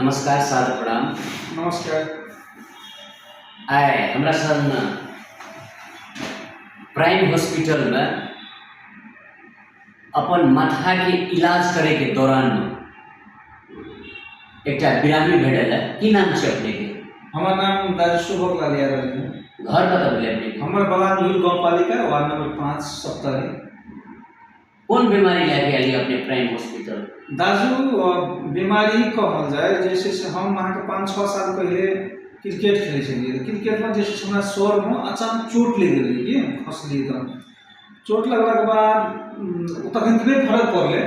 नमस्कार, सादर प्रणाम। नमस्कार। आइ हमरा संग प्राइम हॉस्पिटलमे अपन माथाके इलाज करैके दौरानमे एकटा बिरामी भेटल है। की नाम छै अपनेके? हमर नाम राजेश्वर भोगलाल यादव है। घर कतऽ भेलै अपनेके? हमर बलान झूल गाउँपालिका, वार्ड नंबर 5, सप्तरी। कोन बीमारी लए के एलियै अपने प्राइम हॉस्पिटल? दाजू, बीमारी कहल जाय जे छै से हम अहाँके 5-6 साल पहिले क्रिकेट खेलै छलियै। क्रिकेटमे जे छै से हमरा सरमे अचानक चोट लागि गेलै कि खसलियै तऽ चोट लगलाके बाद तखन तऽ नहि फरक पड़लै।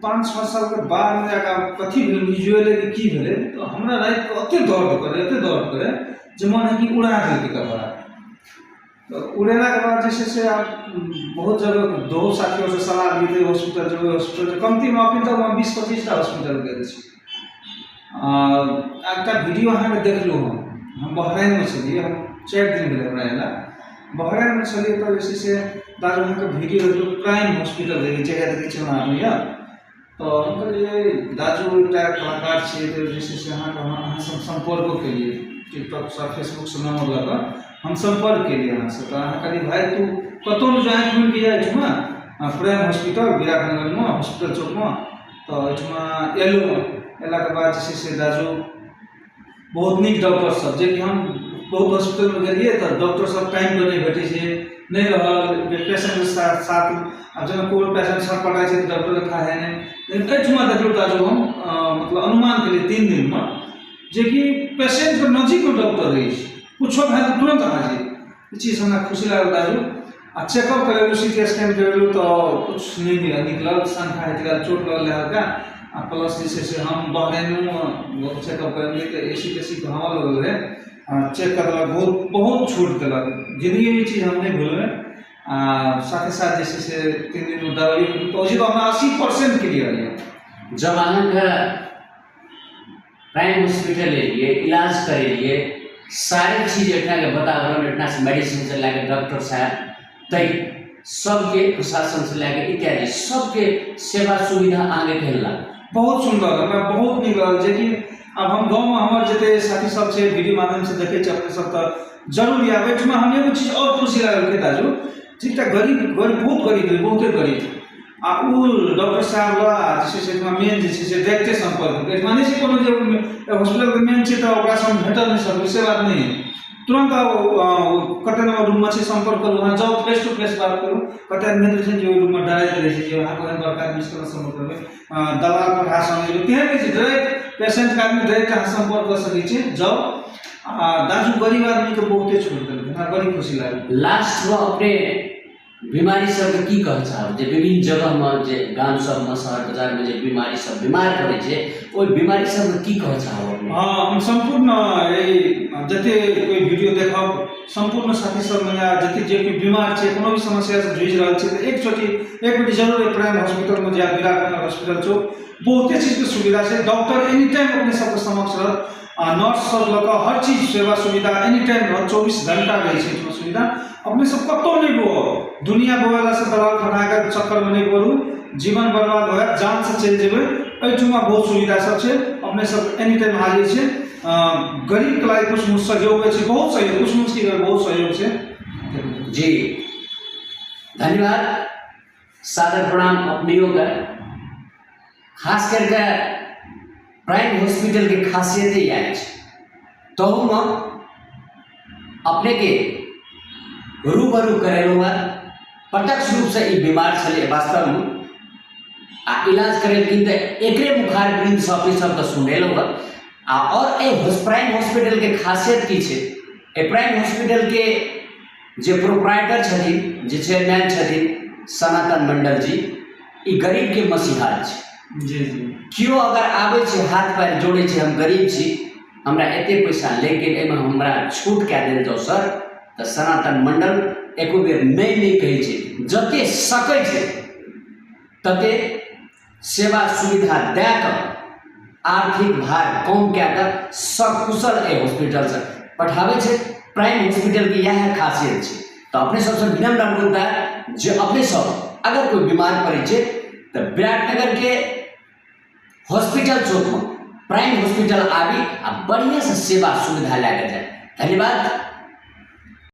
5-6 सालके बादमे जाकऽ आब कथी भेलै, भिजुएलै कि की भेलै, तऽ हमरा रातिके एतेक दर्द करै, एतेक दर्द करै जे मन हइ कि उड़ा देलकै कपड़ा। तऽ उड़ेलाके बाद जे छै से आब बहुत जगह दोस्त साथी सलाह दियै, हॉस्पिटल जेबै, हॉस्पिटल जेबै। कमतीमे अखन तक हम 20-25 टा हॉस्पिटल गेल छी। एकटा वीडियो अहाँके देखलहुँ। हम बहराइनमे छलियै, हम 4 दिन भेलै हमरा अयला। बहराइनमे छलियै तऽ जे छै से दाजू अहाँके वीडियो देखलहुँ, प्राइम हॉस्पिटल देखै जगह देखै छी हमरा आदमी यऽ। तऽ हम कहलियै दाजू एकटा कलाकार छियै, तऽ जे छै से अहाँके अहाँसँ हम सम्पर्को केलियै। टिकटॉकसँ, फेसबुकसँ नंबर लऽ कऽ हम सम्पर्क केलियै अहाँसँ। तऽ अहाँ कहलियै, भाय तू कतहु नहि जो, आँखि मुनिके जा एहिठमा प्राइम हॉस्पिटल विराटनगरमे, हॉस्पिटल चौकमे। तऽ एहिठमा एलहुँ। अयलाके बाद जे छै से दाजू बहुत नीक डॉक्टर सब, जेकि हम बहुत हॉस्पिटलमे गेलियै तऽ डॉक्टर सब टाइमपर नहि भेटै छै, नहि रहल पेशेंटके साथ साथ। आब जेना कोनो पेशेंट छटपटाइ छै तऽ डॉक्टरके थाहे नहि। लेकिन एहिठमा देखलहुँ दाजू, हम मतलब अनुमान केलियै 3 दिनमे जेकि पेशेंटके नजीकमे डॉक्टर रहै छै, कुछो भेल तऽ तुरन्त हाजिर। ई चीज हमरा खुशी लागल दाजू। आ चेकअप करेलहुँ, सी टी स्कैन करेलहुँ तऽ किछु नहि निकलल, शंका हटि गेल, चोट लगल रहै हल्का। आ प्लस जे छै से हम बहराइनोमे चेकअप करेलियै तऽ ए सी तेसीके हवा लगल रहै, आ चेक कऽ देलक, बहुत बहुत छूट देलक। जिन्दगीमे ई चीज हम नहि भूलबै। आ साथे साथ जे छै से 3 दिनमे दवाइ तऽ ओहि हमरा 80% क्लियर यऽ। जब अहाँके प्राइम हॉस्पिटल एलियै, इलाज करेलियै, सारे चीज एहिठामके वातावरण, एहिठामसँ मेडिसिनसँ लए कऽ डॉक्टर साहेब तै सबके, प्रशासनसँ लए कऽ इत्यादि सबके सेवा सुविधा अहाँके केहन लागल? बहुत सुन्दर, हमरा बहुत नीक लागल। जेकि आब हम गाँवमे हमर जते साथी सब छै, वीडियो माध्यमसँ देखै छै अपने सब, तऽ जरूर आयब एहिठमा। हम एगो चीज आओर खुशी लागल के दाजू, जे एकटा गरीब गरीब, बहुत गरीब रहै, बहुते गरीब, आ ओ डॉक्टर साहब लग जे छै से एहिठमा मेन जे छै से डायरेक्टे सम्पर्क। एहिठमा नहि छै कोनो जे हॉस्पिटलके मेन छै तऽ ओकरासँ हम भेटल नहि सकबै, से बात नहि है। तुरन्त कते नंबर रूममे छै, सम्पर्क करू, अहाँ जाउ, फेस टू फेस बात करू। कते आदमी रहै छै जे ओहि रूममे डराइत रहै छै जे अहाँके ओहन बड़का आदमी से केना सम्पर्क करबै, दलाल पर हाथ समझबै, तेहन नहि छै। डायरेक्ट पेशेंटके आदमी डायरेक्ट अहाँ सम्पर्क कऽ सकै छी, जाउ। आ दाजू गरीब आदमीके बहुते छोड़ि देलकै, हमरा बड़ी खुशी लागल। लास्टमे अपने बीमारी सबके की कहऽ चाहब, जे विभिन्न जगहमे, जे गाम सबमे, शहर बाजारमे जे बीमारी सब बीमार पड़ै छै, ओहि बीमारी सबके की कहऽ चाहब अपने? हँ, हम सम्पूर्ण एहि जते कोइ वीडियो देखब, सम्पूर्ण साथी सब या जते जे कोइ बीमार छै, कोनो भी समस्यासँ जूझि रहल छै, तऽ एकचोटि जरूर प्राइम हॉस्पिटलमे जायब, विराटनगर हॉस्पिटल चौक। बहुते चीजके सुविधा छै। डॉक्टर एनी टाइम अपने सबके समक्ष रहत, आ नर्स सब लऽ कऽ हर चीज सेवा सुविधा एनी टाइम रहत, 24 घंटा रहै छै एहिठमा सुविधा। अपने सब कतहु नहि बौआउ, दुनिया बौएलासँ दलाल फटाके चक्करमे नहि पड़ू, जीवन बर्बाद भऽ जायत, जानसँ चलि जेबै। एहिठमा बहुत सुविधा सब छै, अपने सब एनी टाइम हाजिर छै। गरीबके लागि किछु मुछ सहयोग होइ छै, बहुत सहयोग, किछु मुछ की बहुत सहयोग छै। जी धन्यवाद, सादर प्रणाम अपनियों का। खास करके प्राइम हॉस्पिटल के खासियत इएह छै, तहूमे अपने के रूबरू करेलहुँ हँ। प्रत्यक्ष रूपसँ ई बीमार छलै वास्तवमे, आ इलाज करेलखिन तऽ एकरे मुखार वृन्दसँ अपने सबके सुनेलहुँ हँ। आ आओर एहि प्राइम हॉस्पिटलके खासियत की छै? एहि प्राइम हॉस्पिटलके जे प्रोप्राइटर छथिन, जे चेयरमैन छथिन, सनातन मंडल जी, ई गरीबके मसीहा छै। जी जी। केओ अगर आबै छै, हाथ पैर जोड़ै छै, हम गरीब छी, हमरा एते पैसा लागि गेल, एहिमे हमरा छूट कए देल जाउ सर, तऽ सनातन मंडल एको बेर नहि नहि कहै छै। जते सकै छै तते सेवा सुविधा दए कऽ, आर्थिक भार कम कए कऽ सकुशल एहि हॉस्पिटलसँ पठाबै छै। प्राइम हॉस्पिटलके इएह खासियत छै। तऽ अपने सबसँ विनम्र अनुरोध है जे अपने सब अगर कोइ बीमार पड़ै छै तऽ विराटनगरके हॉस्पिटल चौकमे प्राइम हॉस्पिटल आबी आ बढ़िआँसँ सेवा सुविधा लए कऽ जाय। धन्यवाद।